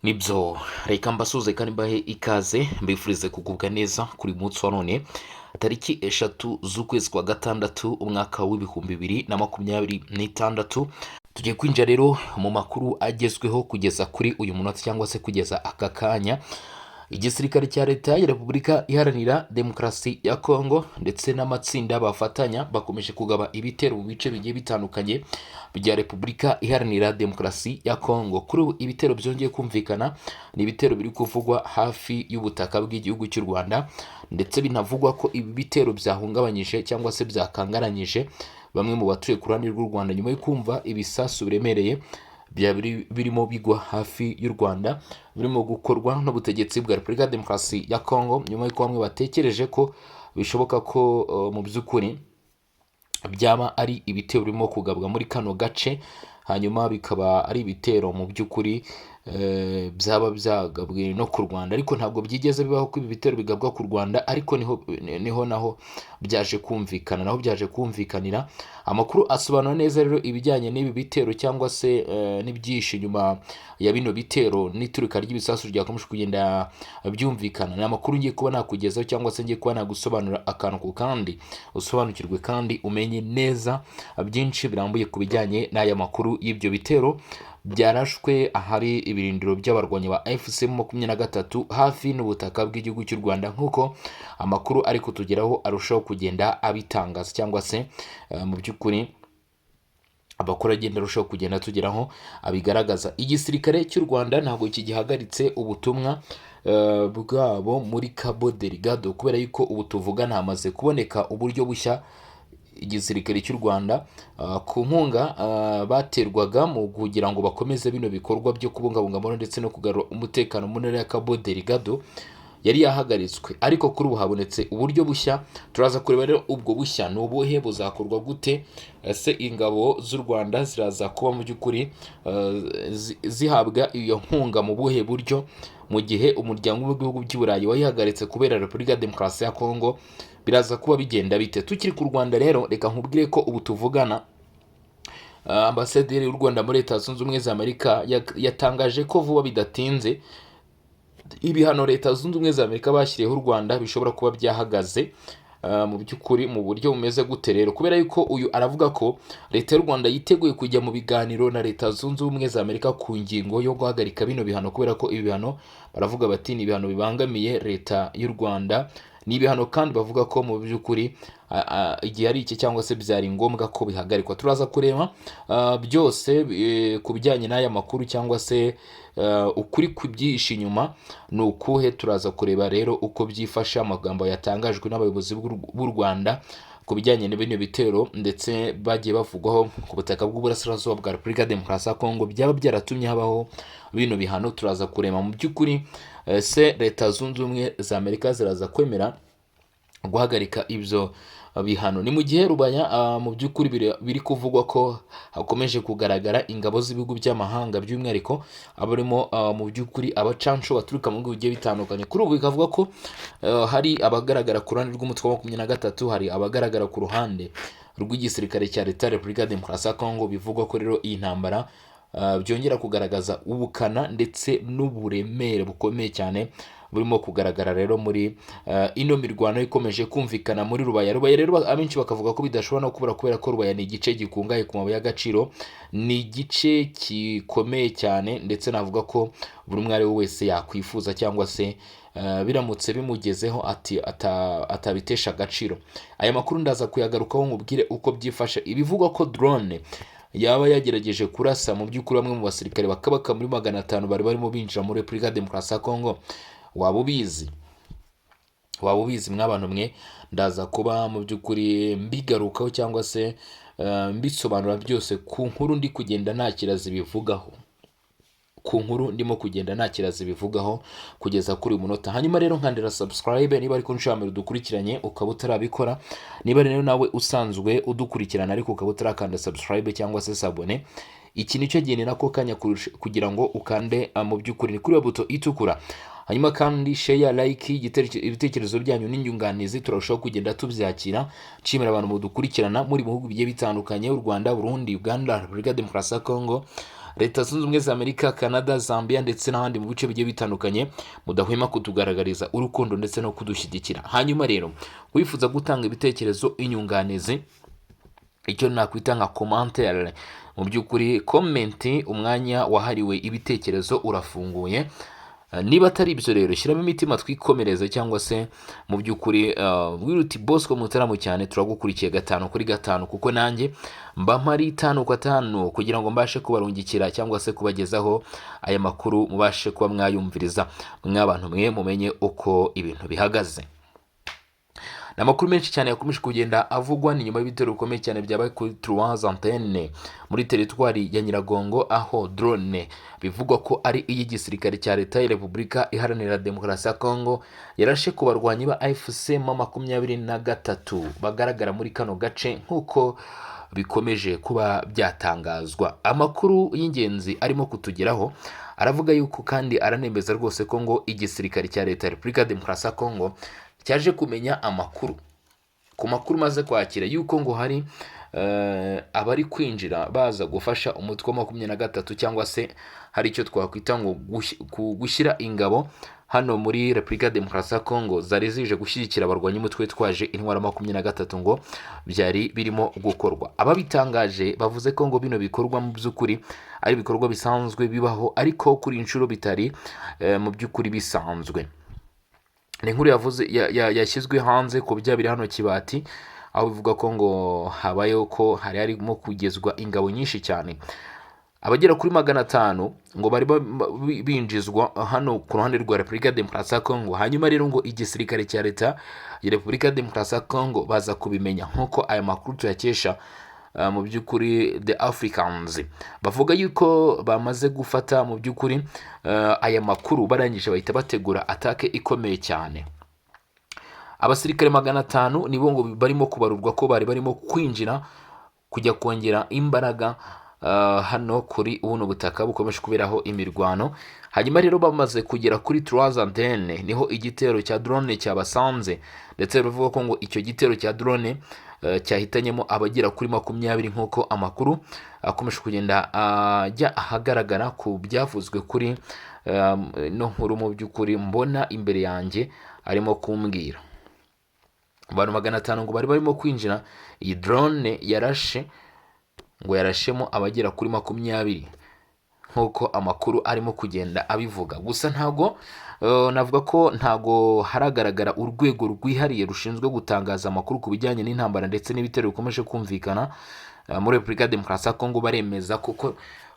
Nibyo, reka mbasuhuze kandi mbahe ikaze, mbifurize kugubwa neza kuri uyu munsi wa none, tariki 3 z'ukwezi kwa gatandatu, umwaka w'2026. Tugiye kwinjira rero mu makuru agezweho kugeza kuri uyu munota cyangwa se kugeza aka kanya. Igisirikare cya Leta ya Repubulika Iharanira Demokarasi ya Kongo ndetse n'amatsinda bafatanya bakomeje kugaba ibitero mu bice bigiye bitandukanye bya Repubulika Iharanira Demokarasi ya Kongo. Kuri ubu ibitero byongeye kumvikana ni ibitero biri kuvugwa hafi y'ubutaka bw'igihugu cy'u Rwanda, ndetse binavugwa ko ibi bitero byahungabanyije cyangwa se byakangaranyije bamwe mu batuye ku ruhande rw'u Rwanda, nyuma yo kumva ibisasu biremereye byaba birimo bigwa hafi y'u Rwanda, birimo gukorwa n'ubutegetsi bwa Repubulika ya Demokarasi ya Kongo, nyuma y'uko bamwe batekereje ko bishoboka ko mu by'ukuri byaba ari ibitero birimo kugabwa muri kano gace, hanyuma bikaba ari ibitero mu by'ukuri byaba byagabwe no ku Rwanda. Ariko ntabwo byigeze bibaho ko ibi bitero bigabwa ku Rwanda, ariko niho naho byaje kumvikana, naho byaje kumvikanira. Amakuru asobanura neza rero ibijyanye n'ibi bitero cyangwa se n'ibyihishe inyuma ya bino bitero n'iturika ry'ibisasu ryakomeje kugenda byumvikana, ni amakuru ngiye kuba nakugezaho cyangwa se ngiye kuba nagusobanura akantu ku kandi, usobanukirwe kandi umenye neza byinshi birambuye ku bijyanye n'aya makuru y'ibyo bitero byarashwe ahari ibirindiro by'abarwanyi ba AFC 23 hafi n'ubutaka bw'igihugu cy'u Rwanda, nk'uko amakuru ari kutugeraho arushaho kugenda abitangaza, cyangwa se mu by'ukuri amakuru agenda arushaho kugenda atugeraho abigaragaza. Igisirikare cy'u Rwanda ntabwo kigihagaritse ubutumwa bwabo muri Cabo Delgado, kubera yuko ubu tuvugana hamaze kuboneka uburyo bushya igisirikare cy'u Rwanda ku nkunga baterwaga mu kugira ngo bakomeze bino bikorwa byo kubungabunga amahoro ndetse no kugarura umutekano mu ntara ya Cabo Delgado yari yahagaritswe, ariko kuri ubu habonetse uburyo bushya. Turaza kureba rero ubwo bushya ni ubuhe, buzakorwa gute, ese ingabo z'u Rwanda ziraza kuba mu by'ukuri zihabwa iyo nkunga mu buhe buryo, mu gihe umuryango w'ibihugu by'i Burayi wayihagaritse kubera Repubulika ya Demokarasi ya Kongo? Biraza kuba bigenda bite? Tukiri ku Rwanda rero, reka nkubwire ko ubu tuvugana ambasaderi w'u Rwanda muri Leta Zunze Ubumwe za Amerika yatangaje ko vuba bidatinze ibihano Leta Zunze Ubumwe za Amerika bashyiriyeho u Rwanda bishobora kuba byahagaze. Mu by'ukuri mu buryo bumeze gute rero? Kubera yuko uyu aravuga ko Leta y'u Rwanda yiteguye kujya mu biganiro na Leta Zunze Ubumwe za Amerika ku ngingo yo guhagarika bino bihano, kubera ko ibi bihano baravuga bati ni ibihano bibangamiye Leta y'u Rwanda. Ni ibihano kandi bavuga ko mu by'ukuri igihe ari iki cyangwa se byari ngombwa ko bihagarikwa. Turaza kureba byose ku bijyanye n'aya makuru, cyangwa se ukuri kubyihishe inyuma ni ukuhe. Turaza kureba rero uko byifashe, amagambo yatangajwe n'abayobozi b'u Rwanda ku bijyanye na bino bitero ndetse bagiye bavugwaho ku butaka bw'uburasirazuba bwa Repubulika ya Demokarasi ya Kongo byaba byaratumye habaho bino bihano. Turaza kureba mu by'ukuri se Leta Zunze Ubumwe za Amerika ziraza kwemera guhagarika ibyo bihano? Ni mu gihe Rubaya mu by'ukuri biri kuvugwa ko hakomeje kugaragara ingabo z'ibihugu by'amahanga, by'umwihariko abarimo mu by'ukuri abacansho baturuka mu bihugu bigiye bitandukanye. Kuri ubu bikavuga ko hari abagaragara ku ruhande rw'umutwe wa 23, hari abagaragara ku ruhande rw'igisirikare cya Leta ya Repubulika ya Demokarasi ya Kongo. Bivugwa ko rero iyi ntambara byongera kugaragaza ubukana ndetse n'uburemere bukomeye cyane burimo kugaragara rero muri ino mirwano ikomeje kumvikana muri Rubaya. Rubaya rero abenshi bakavuga ko bidashobora no kubura, kubera ko Rubaya ni igice gikungahaye ku mabuye y'agaciro, ni igice gikomeye cyane, ndetse navuga ko buri umwe ari we wese yakwifuza cyangwa se biramutse bimugezeho ati atabitesha agaciro. Aya makuru ndaza kuyagarukaho nkubwire uko byifashe. Ibivugwa ko drone yaba yagerageje kurasa mu by'ukuri bamwe mu basirikare bakabaka muri 500 bari barimo binjira muri Repubulika ya Demokarasi ya Kongo, waba ubizi? Waba ubizi mw'abantu mwe? Ndaza kuba mu by'ukuri mbigarukaho cyangwa se mbisobanura byose ku nkuru ndi kugenda nakira zibivugaho, ku nkuru ndimo kugenda nakira zibivugaho kugeza kuri uyu munota. Hanyuma rero nkandira subscribe niba ariko nshuro mbere udukurikiranye ukaba utarabikora. Niba rero nawe usanzwe udukurikirana ariko ukaba utarakanda subscribe cyangwa se s'abonner, iki nicyo gihe, ni nako kanya kugira ngo ukande mu by'ukuri ni kuri iyo buto itukura. Hanyuma kandi share, like, ibitekerezo byanyu n'inyunganizi turarushaho kugenda tubyakira. Nshimira abantu mudukurikirana muri bihugu bigiye bitandukanye: u Rwanda, Burundi, Uganda, Repubulika ya Demokarasi ya Kongo. Leta Zunze Ubumwe za Amerika, Canada, Zambia ndetse n'ahandi mu bice bigiye bitandukanye mudahwema kutugaragariza urukundo ndetse no kudushyigikira. Hanyuma rero wifuza gutanga ibitekerezo, inyunganizi, icyo nakwita nka commentaire, mu by'ukuri comment, umwanya wahariwe ibitekerezo urafunguye. Niba atari ibyo rero, shyiramo imitima twikomereze, cyangwa se mu by'ukuri wiruti Bosco Mutaramu cyane, turagukurikiye gatanu kuri gatanu, kuko nanjye mba mpari tanu kwa tanu kugira ngo mbashe kubarungikira cyangwa se kubagezaho aya makuru, mubashe kuba mwayumviriza mw'abantu mwe, mumenye uko ibintu bihagaze. Ni amakuru menshi cyane yakomeje kugenda avugwa. Ni nyuma y'ibitero bikomeye cyane byabaye kuri Trois Antennes muri teritwari ya Nyiragongo, aho drone bivugwa ko ari iy'igisirikare cya Leta ya Repubulika Iharanira Demokarasi ya Kongo yarashe ku barwanyi ba AFC M23 bagaragara muri kano gace, nk'uko bikomeje kuba byatangazwa. Amakuru y'ingenzi arimo kutugeraho aravuga yuko kandi aranemeza rwose ko ngo igisirikare cya Leta ya Repubulika ya Demokarasi ya Kongo cyaje kumenya amakuru, ku makuru maze kwakira, yuko ngo hari abari kwinjira baza gufasha umutwe wa 23, cyangwa se hari icyo twakwita ngo gushyira ingabo hano muri Repubulika ya Demokarasi ya Kongo zari zije gushyigikira abarwanyi umutwe witwaje intwaro 23, ngo byari birimo gukorwa. Ababitangaje bavuze ko ngo bino bikorwa mu by'ukuri ari ibikorwa bisanzwe bibaho, ariko kuri iyi nshuro bitari mu by'ukuri bisanzwe. Ni inkuru yavuze yashyizwe hanze ku bya biri hano Kibati, aho bivuga ko ngo habayeho ko hari harimo kugezwa ingabo nyinshi cyane, abagera kuri 500 ngo bari binjizwa hano ku ruhande rwa Repubulika ya Demokarasi ya Kongo. Hanyuma rero ngo igisirikare cya Leta ya Repubulika ya Demokarasi ya Kongo baza kubimenya, nk'uko aya makuru tuyakesha mu by'ukuri The Africans. Bavuga yuko bamaze gufata mu by'ukuri aya makuru, barangije bahita bategura attaque ikomeye cyane. Abasirikare 500 nibo ngo barimo kubarurwa ko bari barimo kwinjira kujya kongera imbaraga hano kuri buno butaka bukomeje kuberaho imirwano. Hanyuma rero bamaze kugera kuri Trois Antennes niho igitero cya drone cyabasanze, ndetse bivuga ko ngo icyo gitero cya drone cyahitanyemo abagera kuri 20, nk'uko amakuru akomeje kugenda ajya ahagaragara ku byavuzwe kuri no nkuru mu by'ukuri mbona imbere yanjye arimo kumbwira. Abantu 500 ngo bari barimo kwinjira, iyi drone yarashe ngo yarashemo abagera kuri 20, nk'uko amakuru arimo kugenda abivuga. Gusa ntago navuga ko ntago haragaragara urwego rwihariye rushinzwe gutangaza amakuru ku bijyanye n'intambara ndetse n'ibitero bikomeje kumvikana muri Repubulika ya Demokarasi ya Kongo baremeza koko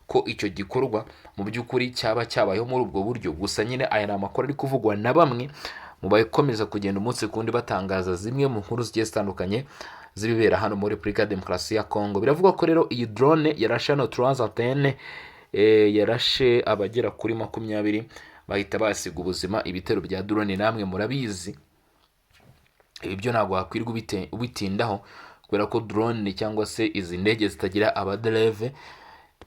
ko icyo gikorwa mu by'ukuri cyaba cyabayeho muri ubwo buryo. Gusa nyine aya ni amakuru ari kuvugwa na bamwe mu bakomeza kugenda umunsi ku wundi batangaza zimwe mu nkuru zigiye zitandukanye z'ibibera hano muri Repubulika ya Demokarasi ya Kongo. Biravugwa ko rero iyi drone yarashe hano Trois Antennes, yarashe abagera kuri 20 bahita basiga ubuzima. Ibitero bya drone namwe murabizi, ibi byo ntabwo wakwirirwa ubitindaho, kubera ko drone cyangwa se izi ndege zitagira abadereve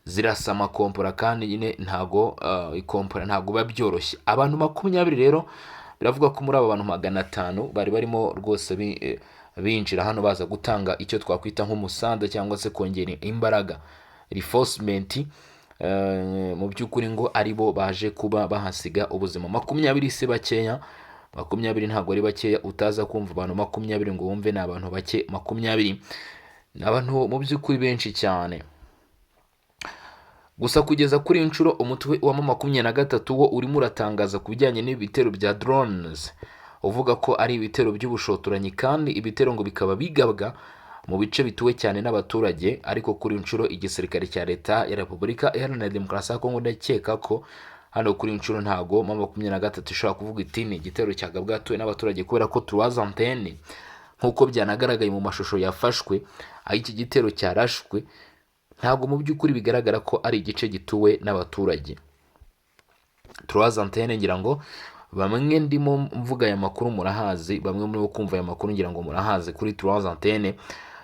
zirasa amakompora, kandi nyine ntago ikompora ntago biba byoroshye. Abantu 20 rero, biravuga ko muri aba bantu 500 bari barimo rwose binjira hano baza gutanga icyo twakwita nk'umusanda cyangwa se kongera imbaraga, reinforcement, mu by'ukuri ngo aribo baje kuba bahasiga ubuzima. 20 si bakeya, 20 ntabwo ari bakeya. Utaza kumva abantu 20 ngo wumve ni abantu bake, 20 ni abantu mu by'ukuri benshi cyane. Gusa kugeza kuri iyi nshuro umutwe wa M23 wo urimo uratangaza ku bijyanye n'ibitero bya drones, uvuga ko ari ibitero by'ubushotoranyi, kandi ibitero ngo bikaba bigabwa mu bice bituwe cyane n'abaturage. Ariko kuri iyi nshuro igisirikare cya Leta ya Repubulika Iharanira Demokarasi ya Kongo, ndakeka ko hano kuri iyi nshuro ntago M23 ishobora kuvuga iti ni igitero cyagabwa hatuwe n'abaturage, kubera ko Trois Antennes, nk'uko byanagaragaye mu mashusho yafashwe aho iki gitero cyarashwe, ntabwo mu by'ukuri bigaragara ko ari igice gituwe n'abaturage. Trois Antennes, ngira ngo bamwe ndimo mvuga aya makuru murahazi, bamwe muri bo kumva aya makuru ngira ngo murahazi. Kuri Trois Antennes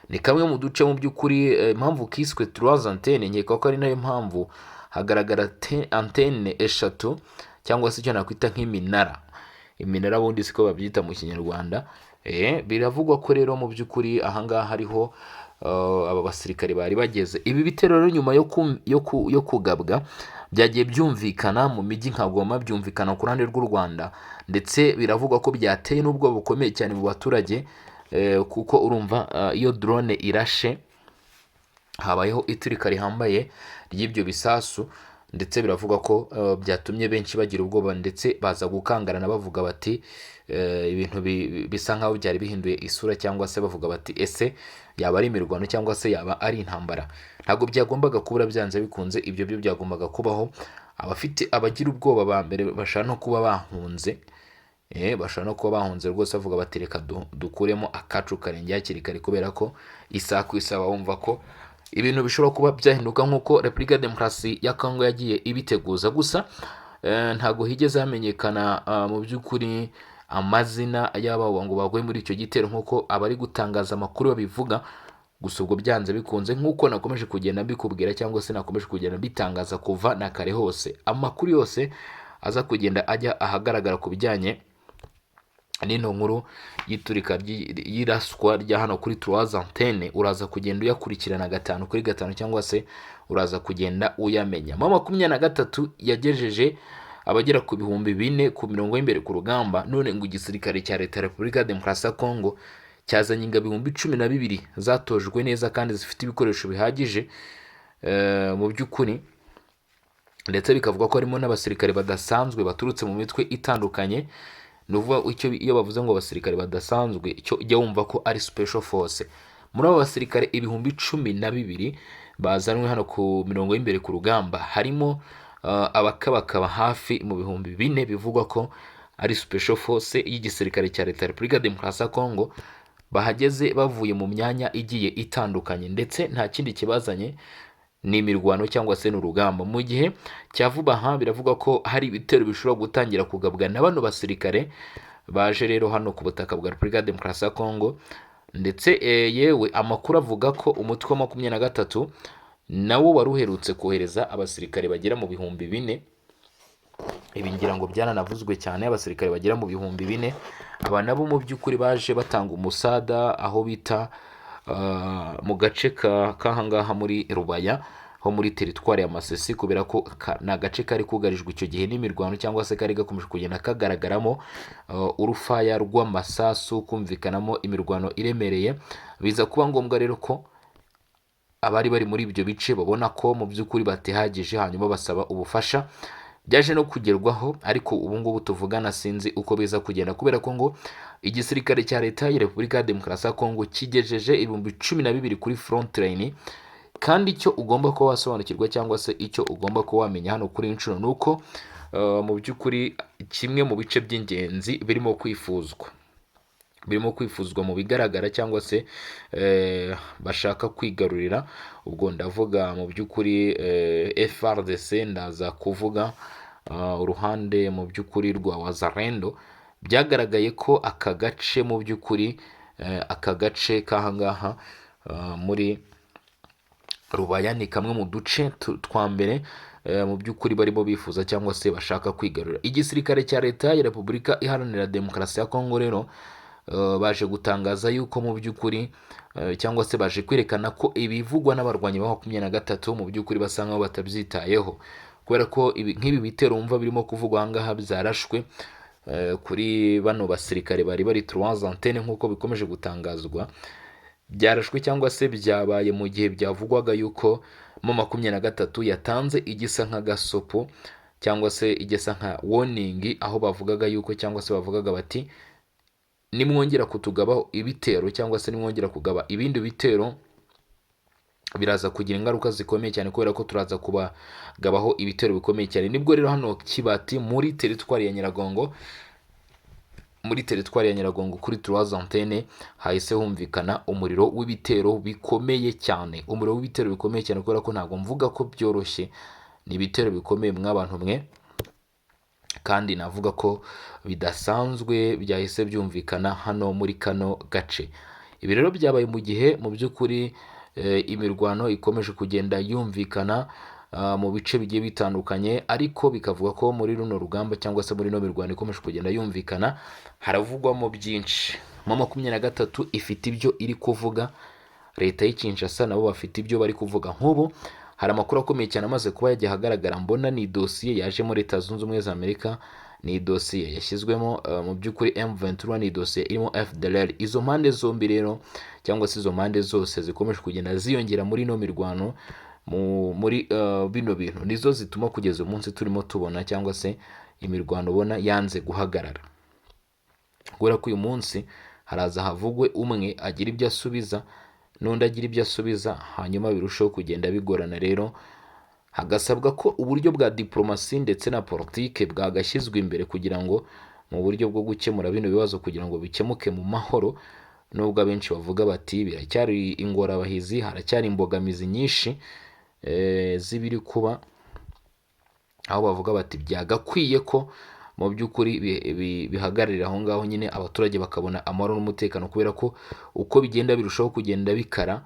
ni kamwe mu duce mu by'ukuri, impamvu kiswe Trois Antennes nkeka ko ari nayo mpamvu hagaragara antenne eshatu, cyangwa se icyo nakwita nk'iminara. Iminara bundi siko babyita mu Kinyarwanda. Biravugwa ko rero mu by'ukuri ahangaha hariho aba basirikare bari bageze. Ibi bitero rero nyuma yo kugabwa byagiye byumvikana mu mijyi nka Goma, byumvikana ku ruhande rw'u Rwanda, ndetse biravugwa ko byateye n'ubwoba bukomeye cyane mu baturage, kuko urumva iyo drone irashe habayeho iturika rihambaye ry'ibyo bisasu, ndetse biravugwa ko byatumye benshi bagira ubwoba, ndetse baza gukangarana bavuga bati ibintu bisa nkaho byari bihinduye isura, cyangwa se bavuga bati ese yaba ari imirwano cyangwa se yaba ari intambara? Ntabwo byagombaga kubura, byanze bikunze ibyo byo byagombaga kubaho. Abafite abagira ubwoba ba mbere bashobora no kuba bahunze, bashobora no kuba bahunze rwose, bavuga bati reka dukuremo akacu karenge hakiri kare, kubera ko isaha ku isaha wumva ko ibintu bishobora kuba byahinduka nk'uko Repubulika ya Demokarasi ya Kongo yagiye ibiteguza. Gusa ntabwo higeze hamenyekana mu by'ukuri amazina y'aba ngo baguye muri icyo gitero nk'uko abari gutangaza amakuru babivuga. Gusa ubwo byanze bikunze, nk'uko nakomeje kugenda mbikubwira cyangwa se nakomeje kugenda mbitangaza kuva na kare hose, amakuru yose aza kugenda ajya ahagaragara ku bijyanye n'ino nkuru y'iturika y'iraswa rya hano kuri Trois Antennes, uraza kugenda uyakurikirana gatanu kuri gatanu, cyangwa se uraza kugenda uyamenya. M23 yagejeje abagera ku 4000 ku mirongo y'imbere ku rugamba, none ngo igisirikare cya Leta ya Repubulika ya Demokarasi ya Kongo cyazanye ingabo 12,000 zatojwe neza kandi zifite ibikoresho bihagije mu by'ukuri, ndetse bikavuga ko harimo n'abasirikare badasanzwe baturutse mu mitwe itandukanye. Ni ukuvuga icyo iyo bavuze ngo abasirikare badasanzwe, icyo ujya wumva ko ari special force. Muri abo basirikare 12,000 bazanwe hano ku mirongo y'imbere ku rugamba, harimo abakabakaba hafi mu 4000 bivugwa ko ari special force y'igisirikare cya Leta ya Repubulika ya Demokarasi ya Kongo, bahageze bavuye mu myanya igiye itandukanye, ndetse nta kindi kibazanye ni imirwano cyangwa se ni urugamba. Mu gihe cya vuba aha biravugwa ko hari ibitero bishobora gutangira kugabwa na bano basirikare baje rero hano ku butaka bwa Repubulika ya Demokarasi ya Kongo. Ndetse yewe amakuru avuga ko umutwe wa 23 nawo wari uherutse kohereza abasirikare bagera mu 4000. Ibi ngira ngo byaranavuzwe cyane, abasirikare bagera mu 4000. Aba nabo mu by'ukuri baje batanga umusada aho bita mu gace k'ahangaha muri Rubaya ho muri teritwari ya Masisi, kubera ko ni agace kari kugarijwe icyo gihe n'imirwano, cyangwa se kari gakomeje kugenda kagaragaramo urufaya rw'amasasu, kumvikanamo imirwano iremereye. Biza kuba ngombwa rero ko abari bari muri ibyo bice babona ko mu by'ukuri batihagije, hanyuma basaba ubufasha, byaje no kugerwaho. Ariko ubu ngubu tuvugana sinzi uko biza kugenda, kubera ko ngo igisirikare cya Leta ya Repubulika ya Demokarasi ya Kongo kigejeje 12,000 kuri front line. Kandi icyo ugomba kuba wasobanukirwa cyangwa se icyo ugomba kuba wamenya hano kuri iyi nshuro ni uko mu by'ukuri kimwe mu bice by'ingenzi birimo kwifuzwa mu bigaragara cyangwa se bashaka kwigarurira, ubwo ndavuga mu by'ukuri FARDC, ndaza kuvuga uruhande mu by'ukuri rwa Wazalendo, byagaragaye ko aka gace mu by'ukuri, aka gace k'ahangaha muri Rubaya ni kamwe mu duce twa mbere mu by'ukuri barimo bifuza cyangwa se bashaka kwigarurira. Igisirikare cya Leta ya Repubulika Iharanira Demokarasi ya Kongo rero baje gutangaza yuko mu by'ukuri cyangwa se baje kwerekana ko ibivugwa n'abarwanyi ba 23 mu by'ukuri basa nkaho batabyitayeho, kubera ko nk'ibi bitero wumva birimo kuvugwa ahangaha byarashwe kuri bano basirikare bari bari Trois Antennes, nk'uko bikomeje gutangazwa, byarashwe cyangwa se byabaye mu gihe byavugwaga yuko M23 yatanze igisa nk'agasopo cyangwa se igisa nka warning, aho bavugaga yuko cyangwa se bavugaga bati nimwongera kutugabaho ibitero cyangwa se nimwongera kugaba ibindi bitero, biraza kugira ingaruka zikomeye cyane, kubera ko turaza kubagabaho ibitero bikomeye cyane. Nibwo rero hano Kibati muri teritwari ya Nyiragongo, muri teritwari ya Nyiragongo kuri Trois Antennes, hahise humvikana umuriro w'ibitero bikomeye cyane, umuriro w'ibitero bikomeye cyane, kubera ko ntabwo mvuga ko byoroshye, ni ibitero bikomeye mw'abantu mwe, kandi navuga ko bidasanzwe byahise byumvikana hano muri kano gace. Ibi rero byabaye mu gihe mu by'ukuri imirwano ikomeje kugenda yumvikana mu bice bigiye bitandukanye, ariko bikavuga ko muri runo rugamba cyangwa se muri ino mirwano ikomeje kugenda yumvikana haravugwamo byinshi. M23 ifite ibyo iri kuvuga. Leta y'i Kinshasa nabo bafite ibyo bari kuvuga. Nk'ubu hari amakuru akomeye cyane amaze kuba yajya ahagaragara, mbona ni dosiye yajemo Leta Zunze Ubumwe za Amerika, ni dosiye yashyizwemo mu by'ukuri M23, ni dosiye irimo FDLR. Izo mpande zombi rero, cyangwa se izo mpande zose zikomeje kugenda ziyongera muri ino mirwano, muri bino bintu, nizo zituma kugeza umunsi turimo tubona, cyangwa se imirwano ubona yanze guhagarara, kubera ko uyu munsi haraza havugwe umwe agira ibyo asubiza, n'undi agira ibyo asubiza, hanyuma birushaho kugenda bigorana. Rero hagasabwa ko uburyo bwa diplomasi ndetse na politike bwagashyizwe imbere kugira ngo mu buryo bwo gukemura bino bibazo, kugira ngo bikemuke mu mahoro, nubwo abenshi bavuga bati biracyari ingorabahizi, haracyari imbogamizi nyinshi z'ibiri kuba, aho bavuga bati byagakwiye ko mu by'ukuri bihagararira aho ngaho nyine, abaturage bakabona amahoro n'umutekano, kubera ko uko bigenda birushaho kugenda bikara,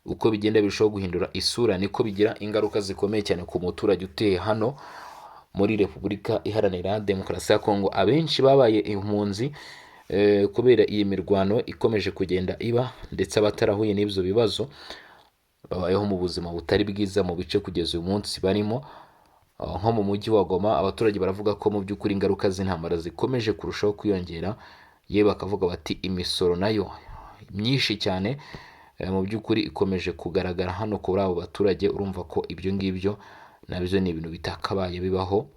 uko bigenda birushaho guhindura isura, niko bigira ingaruka zikomeye cyane ku muturage utuye hano muri Repubulika Iharanira Demokarasi ya Kongo. Abenshi babaye impunzi kubera iyi mirwano ikomeje kugenda iba, ndetse abatarahuye n'ibyo bibazo babayeho mu buzima butari bwiza mu bice kugeza uyu munsi barimo. Nko mu mujyi wa Goma, abaturage baravuga ko mu by'ukuri ingaruka z'intambara zikomeje kurushaho kwiyongera, yewe bakavuga bati imisoro nayo myinshi cyane mu by'ukuri ikomeje kugaragara hano kuri abo baturage. Urumva ko ibyo ngibyo nabyo ni ibintu bitakabaye bibaho,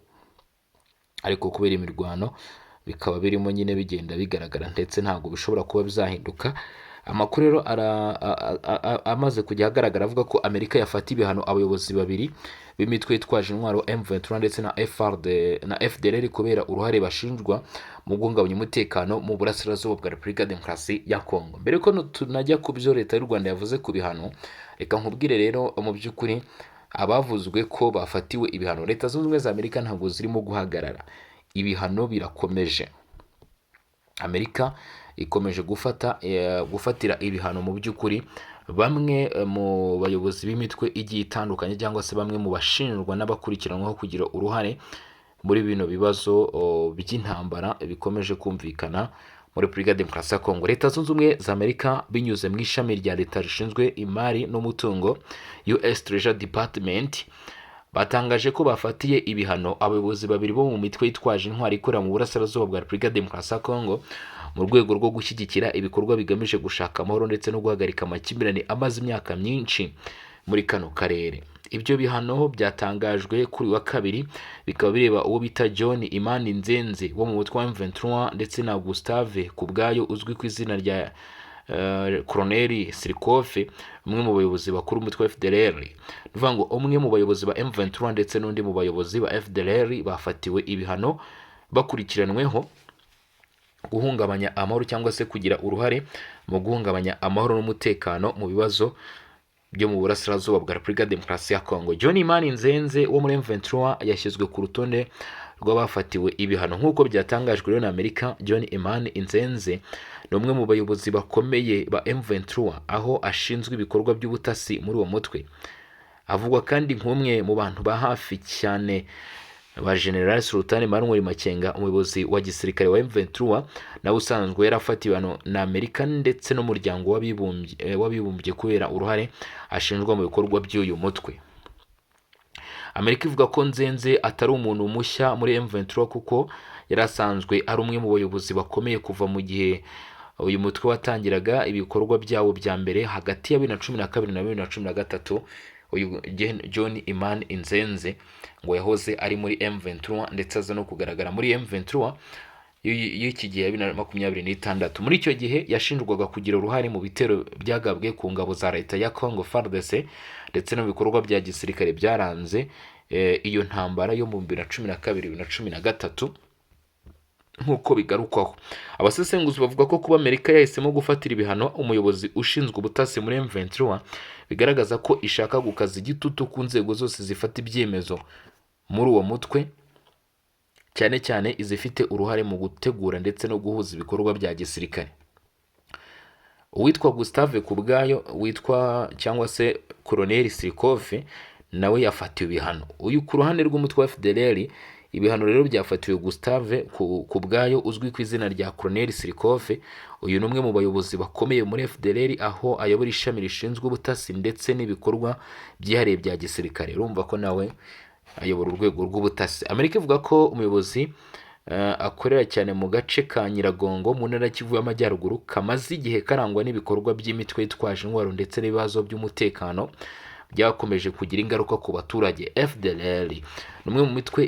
ariko kubera imirwano bikaba birimo nyine bigenda bigaragara, ndetse ntabwo bishobora kuba bizahinduka. Amakuru rero amaze kujya ahagaragara avuga ko Amerika yafata ibihano abayobozi babiri b'imitwe yitwaje intwaro M23 ndetse na FRD na FDLR kubera uruhare bashinjwa mu guhungabanya umutekano mu burasirazuba bwa Repubulika ya Demokarasi ya Kongo. Mbere ko tunajya ku byo Leta y'u Rwanda yavuze ku bihano, reka nkubwire rero mu by'ukuri abavuzwe ko bafatiwe ibihano. Leta Zunze Ubumwe za Amerika ntabwo zirimo guhagarara, ibihano birakomeje. Amerika ikomeje gufatira ibihano mu by'ukuri bamwe mu bayobozi b'imitwe igiye itandukanye, cyangwa se bamwe mu bashinjwa n'abakurikiranweho kugira uruhare muri bino bibazo by'intambara bikomeje kumvikana muri Repubulika ya Demokarasi ya Kongo. Leta Zunze Ubumwe za Amerika, binyuze mu ishami rya leta rishinzwe imari n'umutungo, US Treasury Department, batangaje ko bafatiye ibihano abayobozi babiri bo mu mitwe yitwaje intwari ikorera mu burasirazuba bwa Repubulika ya Demokarasi ya Kongo, mu rwego rwo gushyigikira ibikorwa bigamije gushaka amahoro ndetse no guhagarika amakimbirane amaze imyaka myinshi muri kano karere. Ibyo bihano byatangajwe kuri uyu wa kabiri, bikaba bireba uwo bita John Imani Nzenze wo mu mutwe wa M23 ndetse na Gustave Kubwayo uzwi ku izina rya Colonel Sirikofe, umwe mu bayobozi bakuru b'umutwe wa FDLR. Ni ukuvuga ngo umwe mu bayobozi ba M23 ndetse n'undi mu bayobozi ba FDLR bafatiwe ibihano bakurikiranweho guhungabanya amahoro, cyangwa se kugira uruhare mu guhungabanya amahoro n'umutekano mu bibazo byo mu burasirazuba bwa Repubulika ya Demokarasi ya Kongo. John Imani Nzenze wo muri M23 yashyizwe ku rutonde rw'abafatiwe ibihano nk'uko byatangajwe rero na Amerika. John Imani Nzenze ni umwe mu bayobozi bakomeye ba M23, aho ashinzwe ibikorwa by'ubutasi muri uwo mutwe. Avugwa kandi nk'umwe mu bantu ba hafi cyane ba General Sultan Emmanuel Makenga, umuyobozi wa gisirikare wa M23, nawe usanzwe yarafatiwe ibihano na Amerika ndetse n'Umuryango w'Abibumbye kubera uruhare ashinjwa mu bikorwa by'uyu mutwe. Amerika ivuga ko Nzenze atari umuntu mushya muri M23, kuko yari asanzwe ari umwe mu bayobozi bakomeye kuva mu gihe uyu mutwe watangiraga ibikorwa byawo bya mbere hagati ya 2012 na 2013. Uyu John Iman Nzenze ngo yahoze ari muri M23, ndetse aza no kugaragara muri M23 y'iki gihe ya 2026. Muri icyo gihe yashinjwaga kugira uruhare mu bitero byagabwe ku ngabo za leta ya Congo FARDC, ndetse no mu bikorwa bya gisirikare byaranze iyo ntambara yo mu 2012, 2013, nk'uko bigarukwaho. Abasesenguzi bavuga ko kuba Amerika yahisemo gufatira ibihano umuyobozi ushinzwe ubutasi muri M23 bigaragaza ko ishaka gukaza igitutu ku nzego zose zifata ibyemezo muri uwo mutwe, cyane cyane izifite uruhare mu gutegura ndetse no guhuza ibikorwa bya gisirikare. Uwitwa Gustave Kubwayo witwa cyangwa se Colonel Sirikofe nawe yafatiwe ibihano. Uyu ku ruhande rw'umutwe wa FDLR Ibihano rero byafatiwe Gustave ku bwayo uzwi ku izina rya Colonel Sirikove. Uyu ni umwe mu bayobozi bakomeye muri FDLR, aho ayobora ishami rishinzwe ubutasi ndetse n'ibikorwa byihariye bya gisirikare. Urumva ko nawe ayobora urwego rw'ubutasi. Amerika ivuga ko umuyobozi akorera cyane mu gace ka Nyiragongo mu ntara ya Kivu y'Amajyaruguru, kamaze igihe karangwa n'ibikorwa by'imitwe yitwaje intwaro ndetse n'ibibazo by'umutekano byakomeje kugira ingaruka ku baturage. FDLR ni umwe mu mitwe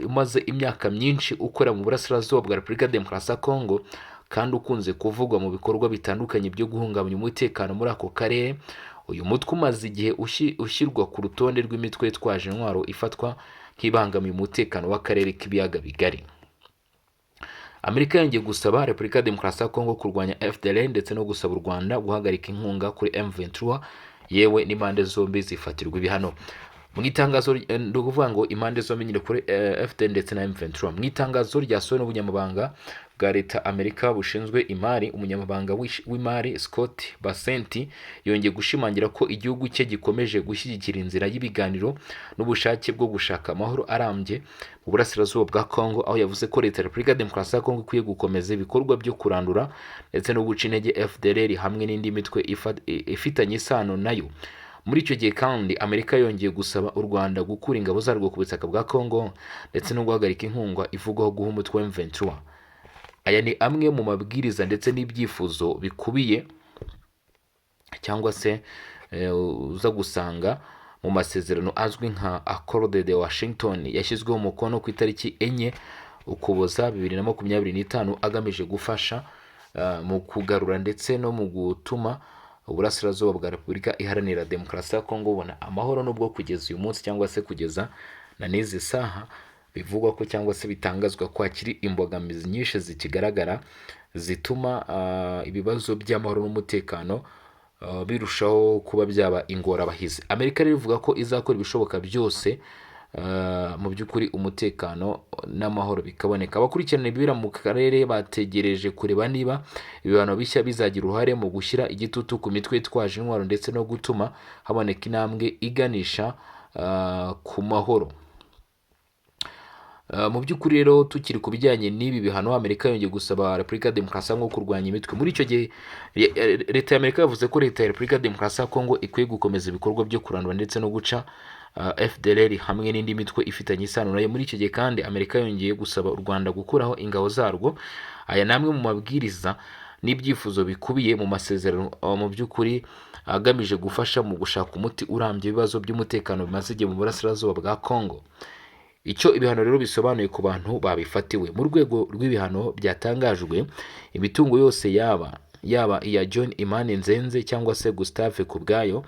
umaze imyaka myinshi ukorera mu burasirazuba bwa Repubulika ya Demokarasi ya Kongo, kandi ukunze kuvugwa mu bikorwa bitandukanye byo guhungabanya umutekano muri ako karere. Uyu mutwe umaze igihe ushyirwa ku rutonde rw'imitwe yitwaje intwaro ifatwa nk'ibangamiye umutekano w'akarere k'ibiyaga bigari. Amerika yongeye gusaba Repubulika ya Demokarasi ya Kongo kurwanya FDLR ndetse no gusaba u Rwanda guhagarika inkunga kuri M23, yewe n'impande zombi zifatirwa ibihano. Mu itangazo, ni ukuvuga ngo impande zombi nyine kuri FDLR ndetse na M23. Mu itangazo ryasohowe n'ubunyamabanga bwa leta Amerika bushinzwe imari, umunyamabanga w'imari Scott Bessent yongeye gushimangira ko igihugu cye gikomeje gushyigikira inzira y'ibiganiro n'ubushake bwo gushaka amahoro arambye mu burasirazuba bwa Congo, aho yavuze ko leta ya Repubulika ya Demokarasi ya Congo ikwiye gukomeza ibikorwa byo kurandura ndetse no guca intege FDLR hamwe n'indi mitwe ifitanye isano nayo. Muri icyo gihe kandi, Amerika yongeye gusaba u Rwanda gukura ingabo zarwo ku butaka bwa Congo ndetse no guhagarika inkunga ivugwaho guha umutwe wa M23. Aya ni amwe mu mabwiriza ndetse n'ibyifuzo bikubiye cyangwa se uza gusanga mu masezerano azwi nka Accord de Washington, yashyizweho umukono ku itariki 4 Ukuboza 2025, agamije gufasha mu kugarura ndetse no mu gutuma uburasirazuba bwa Repubulika Iharanira Demokarasi ya Kongo bubona amahoro, nubwo kugeza uyu munsi cyangwa se kugeza na n'izi saha bivugwa ko cyangwa se bitangazwa ko hakiri imbogamizi nyinshi zikigaragara zituma ibibazo by'amahoro n'umutekano birushaho kuba byaba ingorabahizi. Amerika rero ivuga ko izakora ibishoboka byose mu by'ukuri umutekano n'amahoro bikaboneka. Abakurikirana ibibera mu karere bategereje kureba niba ibihano bishya bizagira uruhare mu gushyira igitutu ku mitwe yitwaje intwaro ndetse no gutuma haboneka intambwe iganisha ku mahoro. Mu by'ukuri rero, tukiri ku bijyanye n'ibi bihano, Amerika yongeye gusaba Repubulika ya Demokarasi ya Kongo kurwanya imitwe. Muri icyo gihe leta ya Amerika yavuze ko leta ya Repubulika ya Demokarasi ya Kongo ikwiye gukomeza ibikorwa byo kurandura ndetse no guca FDLR hamwe n'indi mitwe ifitanye isano nayo. Muri icyo gihe kandi, Amerika yongeye gusaba u Rwanda gukuraho ingabo zarwo. Aya ni amwe mu mabwiriza n'ibyifuzo bikubiye mu masezerano mu by'ukuri agamije gufasha mu gushaka umuti urambye ibibazo by'umutekano bimaze igihe mu burasirazuba bwa Kongo. Icyo ibihano rero bisobanuye ku bantu babifatiwe: mu rwego rw'ibihano byatangajwe, imitungo yose yaba iya John Imani Nzenze cyangwa se Gustave Kubwayo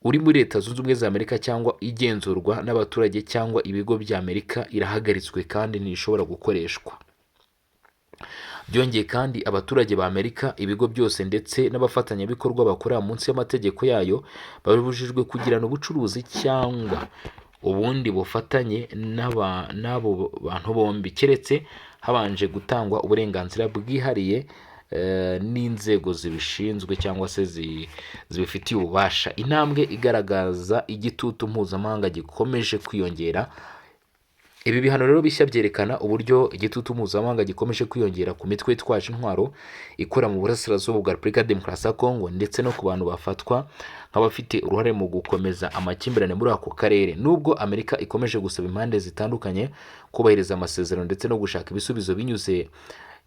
uri muri Leta Zunze Ubumwe za Amerika cyangwa igenzurwa n'abaturage cyangwa ibigo bya Amerika irahagaritswe kandi ntishobora gukoreshwa. Byongeye kandi, abaturage ba Amerika, ibigo byose ndetse n'abafatanyabikorwa bakorera munsi y'amategeko yayo babujijwe kugirana ubucuruzi cyangwa ubundi bufatanye n'abo bantu bombi, keretse habanje gutangwa uburenganzira bwihariye n'inzego zibishinzwe cyangwa se zibifitiye ububasha. Intambwe igaragaza igitutu mpuzamahanga gikomeje kwiyongera. Ibi bihano rero bishya byerekana uburyo igitutu mpuzamahanga gikomeje kwiyongera ku mitwe yitwaje intwaro ikora mu burasirazuba bwa Repubulika ya Demokarasi ya Kongo ndetse no ku bantu bafatwa nk'abafite uruhare mu gukomeza amakimbirane muri ako karere. Nubwo Amerika ikomeje gusaba impande zitandukanye kubahiriza amasezerano ndetse no gushaka ibisubizo binyuze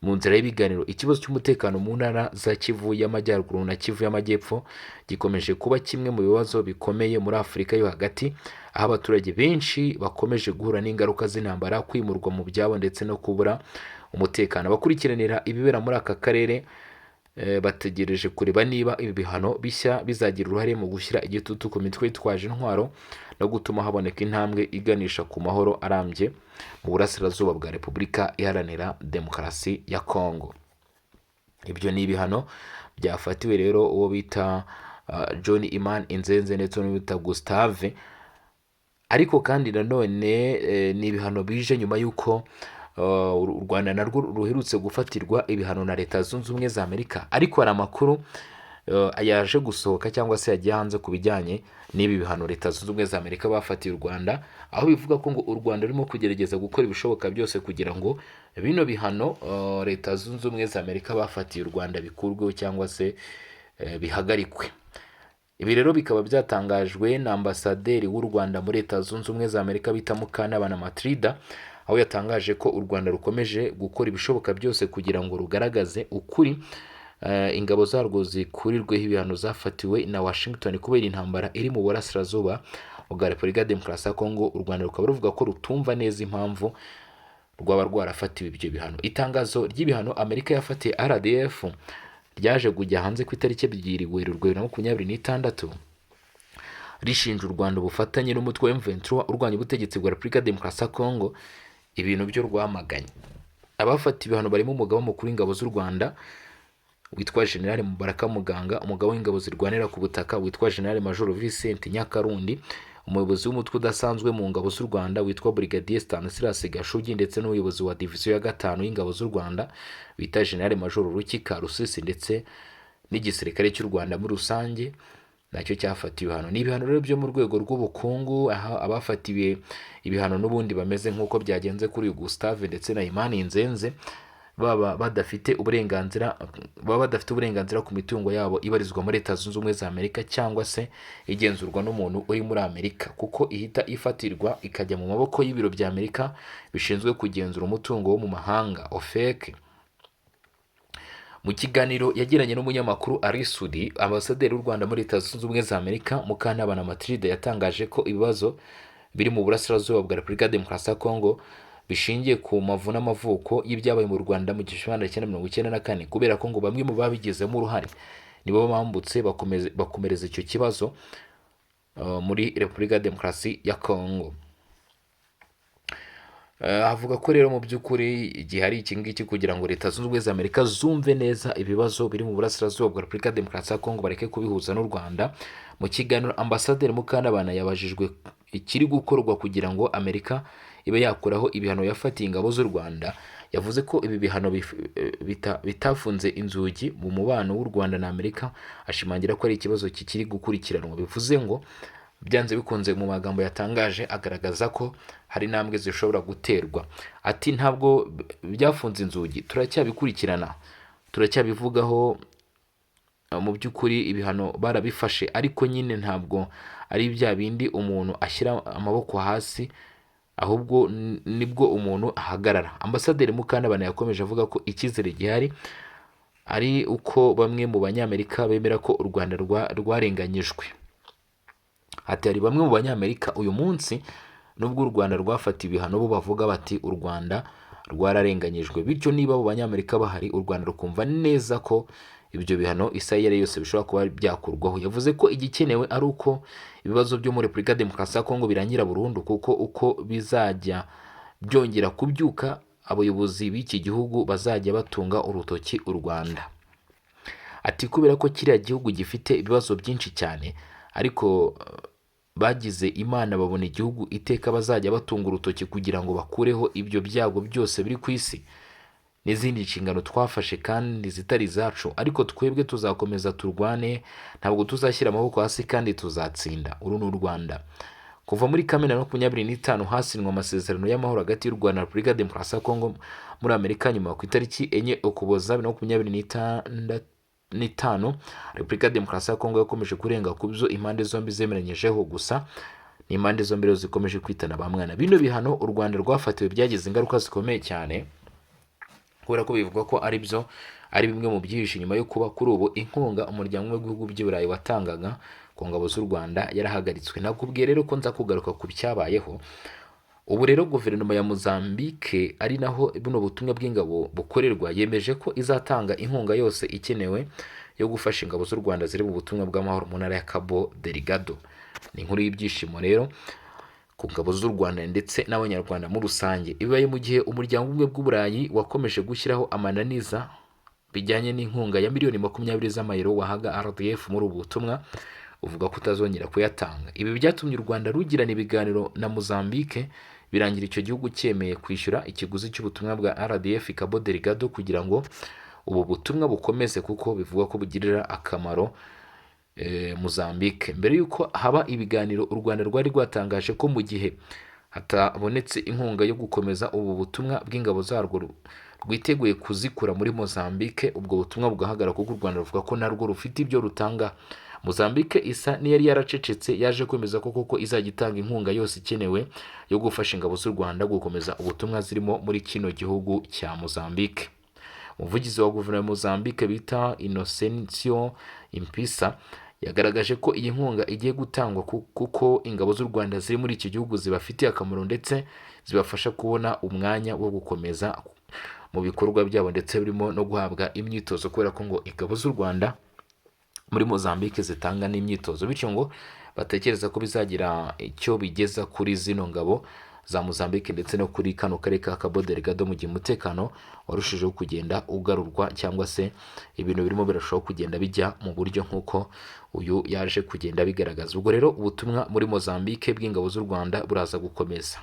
mu nzira y'ibiganiro, ikibazo cy'umutekano mu ntara za Kivu y'Amajyaruguru na Kivu y'Amajyepfo gikomeje kuba kimwe mu bibazo bikomeye muri Afurika yo hagati, aho abaturage benshi bakomeje guhura n'ingaruka z'intambara, kwimurwa mu byabo ndetse no kubura umutekano. Abakurikiranira ibibera muri aka karere bategereje kureba niba ibi bihano bishya bizagira uruhare mu gushyira igitutu ku mitwe yitwaje intwaro no gutuma haboneka intambwe iganisha ku mahoro arambye mu burasirazuba bwa Repubulika Iharanira Demokarasi ya Kongo. Ibyo ni ibihano byafatiwe rero uwo bita John Iman Inzenze ndetse n'uwo bita Gustave. Ariko kandi nanone ni ibihano bije nyuma y'uko u Rwanda narwo ruherutse gufatirwa ibihano na Leta Zunze Ubumwe za Amerika. Ariko hari amakuru yaje gusohoka cyangwa se yagiye hanze ku bijyanye n'ibi bihano Leta Zunze Ubumwe za Amerika bafatiye u Rwanda, aho bivuga ko ngo u Rwanda rurimo kugerageza gukora ibishoboka byose kugira ngo bino bihano Leta Zunze Ubumwe za Amerika bafatiye u Rwanda bikurweho cyangwa se bihagarikwe. Ibi rero bikaba byatangajwe na ambasaderi w'u Rwanda muri Leta Zunze Ubumwe za Amerika bita Mukantabana Mathilda, aho yatangaje ko u Rwanda rukomeje gukora ibishoboka byose kugira ngo rugaragaze ukuri, ingabo zarwo zikurirweho ibihano zafatiwe na Washington kubera intambara iri mu burasirazuba bwa Repubulika ya Demokarasi ya Kongo. U Rwanda rukaba ruvuga ko rutumva neza impamvu rwaba rwarafatiwe ibyo bihano. Itangazo ry'ibihano Amerika yafatiye RDF ryaje kujya hanze ku itariki 2 Werurwe 2026, rishinja u Rwanda ubufatanye n'umutwe wa M23 urwanya ubutegetsi bwa Repubulika ya Demokarasi ya Kongo, ibintu byo rwamaganye. Abafatiwe ibihano barimo umugaba mukuru w'ingabo z'u Rwanda witwa General Mubaraka Muganga, umugaba w'ingabo zirwanira ku butaka witwa General Major Vincent Nyakarundi, umuyobozi w'umutwe udasanzwe mu ngabo z'u Rwanda witwa Brigadier Stanislas Gashugi, ndetse n'umuyobozi wa diviziyo ya gatanu y'ingabo z'u Rwanda bita General Major Ruki Karusisi, ndetse n'igisirikare cy'u Rwanda muri rusange nacyo cyafatiwe ibihano. Ni ibihano rero byo mu rwego rw'ubukungu, aho abafatiwe ibihano n'ubundi bameze nk'uko byagenze kuri uyu Gustave ndetse na Imani Nzenze, baba badafite uburenganzira ku mitungo yabo ibarizwa muri Leta Zunze Ubumwe za Amerika cyangwa se igenzurwa n'umuntu uri muri Amerika, kuko ihita ifatirwa ikajya mu maboko y'ibiro bya Amerika bishinzwe kugenzura umutungo wo mu mahanga, OFAC. Mu kiganiro yagiranye n'umunyamakuru Ally Soudy, ambasaderi w'u Rwanda muri Leta Zunze Ubumwe za Amerika Mukantabana Mathilde yatangaje ko ibibazo biri mu burasirazuba bwa Repubulika ya Demokarasi ya Kongo bishingiye ku mavu n'amavuko y'ibyabaye mu Rwanda mu 1994, kubera ko ngo bamwe mu babigizemo uruhare nibo bambutse bakomereza icyo kibazo muri Repubulika ya Demokarasi ya Kongo. Avuga ko rero mu by'ukuri igihe ari iki ngiki kugira ngo Leta Zunze Ubumwe za Amerika zumve neza ibibazo biri mu burasirazuba bwa Repubulika ya Demokarasi ya Kongo, bareke kubihuza n'u Rwanda. Mu kiganiro, ambasaderi Mukantabana yabajijwe ikiri gukorwa kugira ngo Amerika ibe yakuraho ibihano yafatiye ingabo z'u Rwanda. Yavuze ko ibi bihano bitafunze inzugi mu mubano w'u Rwanda na Amerika, ashimangira ko ari ikibazo kikiri gukurikiranwa. Bivuze ngo byanze bikunze, mu magambo yatangaje agaragaza ko hari intambwe zishobora guterwa. Ati: "Ntabwo byafunze inzugi, turacyabikurikirana, turacyabivugaho. Mu by'ukuri ibihano barabifashe, ariko nyine ntabwo ari bya bindi umuntu ashyira amaboko hasi, ahubwo nibwo umuntu ahagarara." Ambasaderi Mukantabana yakomeje avuga ko icyizere gihari ari uko bamwe mu Banyamerika bemera ko u Rwanda rwarenganyijwe. Ati: "Hari bamwe mu Banyamerika uyu munsi, nubwo u Rwanda rwafatiwe ibihano, bo bavuga bati u Rwanda rwararenganyijwe. Bityo niba abo Banyamerika bahari, u Rwanda rukumva neza ko ibyo bihano isaha iyo ari yo yose bishobora kuba byakurwaho." Yavuze ko igikenewe ari uko ibibazo byo muri Repubulika ya Demokarasi ya Kongo birangira burundu, kuko uko bizajya byongera kubyuka, abayobozi b'iki gihugu bazajya batunga urutoki u Rwanda. Ati: "Kubera ko kiriya gihugu gifite ibibazo byinshi cyane, ariko bagize Imana babona igihugu iteka bazajya batunga urutoki kugira ngo bakureho ibyo byago byose biri ku isi n'izindi nshingano twafashe kandi zitari izacu. Ariko twebwe tuzakomeza turwane, ntabwo tuzashyira amaboko hasi kandi tuzatsinda. Uru ni u Rwanda." Kuva muri Kamena 25 hasinywa amasezerano y'amahoro hagati y'u Rwanda na Repubulika ya Demokarasi ya Kongo muri Amerika, nyuma ku itariki 4 Ukuboza 2025, Repubulika ya Demokarasi ya Kongo yakomeje kurenga ku byo impande zombi zemeranyijeho. Gusa ni impande zombi rero zikomeje kwitana ba mwana. Bino bihano u Rwanda rwafatiwe byagize ingaruka zikomeye cyane, kubera ko bivugwa ko ari byo ari bimwe mu byihishe inyuma yo kuba kuri ubu inkunga umuryango w'ibihugu by'i Burayi watangaga ku ngabo z'u Rwanda yarahagaritswe. Nakubwiye rero ko nza kugaruka ku cyabayeho. Ubu rero guverinoma ya Mozambique, ari naho buno butumwa bw'ingabo bukorerwa, yemeje ko izatanga inkunga yose ikenewe yo gufasha ingabo z'u Rwanda ziri mu butumwa bw'amahoro mu ntara ya Cabo Delgado. Ni inkuru y'ibyishimo rero ku ngabo z'u Rwanda ndetse n'Abanyarwanda muri rusange. Bibaye mu gihe umuryango w'Ubumwe bw'Uburayi wakomeje gushyiraho amananiza bijyanye n'inkunga ya miliyoni 20 z'amayero wahaga RDF muri ubu butumwa, uvuga ko utazongera kuyatanga. Ibi byatumye u Rwanda rugirana ibiganiro na Mozambique, birangira icyo gihugu cyemeye kwishyura ikiguzi cy'ubutumwa bwa RDF Cabo Delgado kugira ngo ubu butumwa bukomeze, kuko bivugwa ko bugirira akamaro Mozambique. Mbere y'uko haba ibiganiro, u Rwanda rwari rwatangaje ko mu gihe hatabonetse inkunga yo gukomeza ubu butumwa bw'ingabo zarwo, rwiteguye kuzikura muri Mozambique, ubwo butumwa bugahagarara, kuko u Rwanda ruvuga ko narwo rufite ibyo rutanga. Mozambique isa n'iyari yaracecetse, yaje kwemeza ko koko izajya itanga inkunga yose ikenewe yo gufasha ingabo z'u Rwanda gukomeza ubutumwa zirimo muri kino gihugu cya Mozambique. Umuvugizi wa guverinoma ya Mozambique bita Innocencio Impissa yagaragaje ko iyi nkunga igiye gutangwa kuko ingabo z'u Rwanda ziri muri iki gihugu zibafitiye akamaro, ndetse zibafasha kubona umwanya wo gukomeza mu bikorwa byabo, ndetse birimo no guhabwa imyitozo, kubera ko ngo ingabo z'u Rwanda muri Mozambique zitanga n'imyitozo, bityo ngo batekereza ko bizagira icyo bigeza kuri zino ngabo za Mozambique ndetse no kuri kano karere ka Cabo Delgado, mu gihe umutekano warushijeho kugenda ugarurwa, cyangwa se ibintu birimo birarushaho kugenda bijya mu buryo, nk'uko uyu yaje kugenda abigaragaza. Ubwo rero ubutumwa muri Mozambique bw'ingabo z'u Rwanda buraza gukomeza.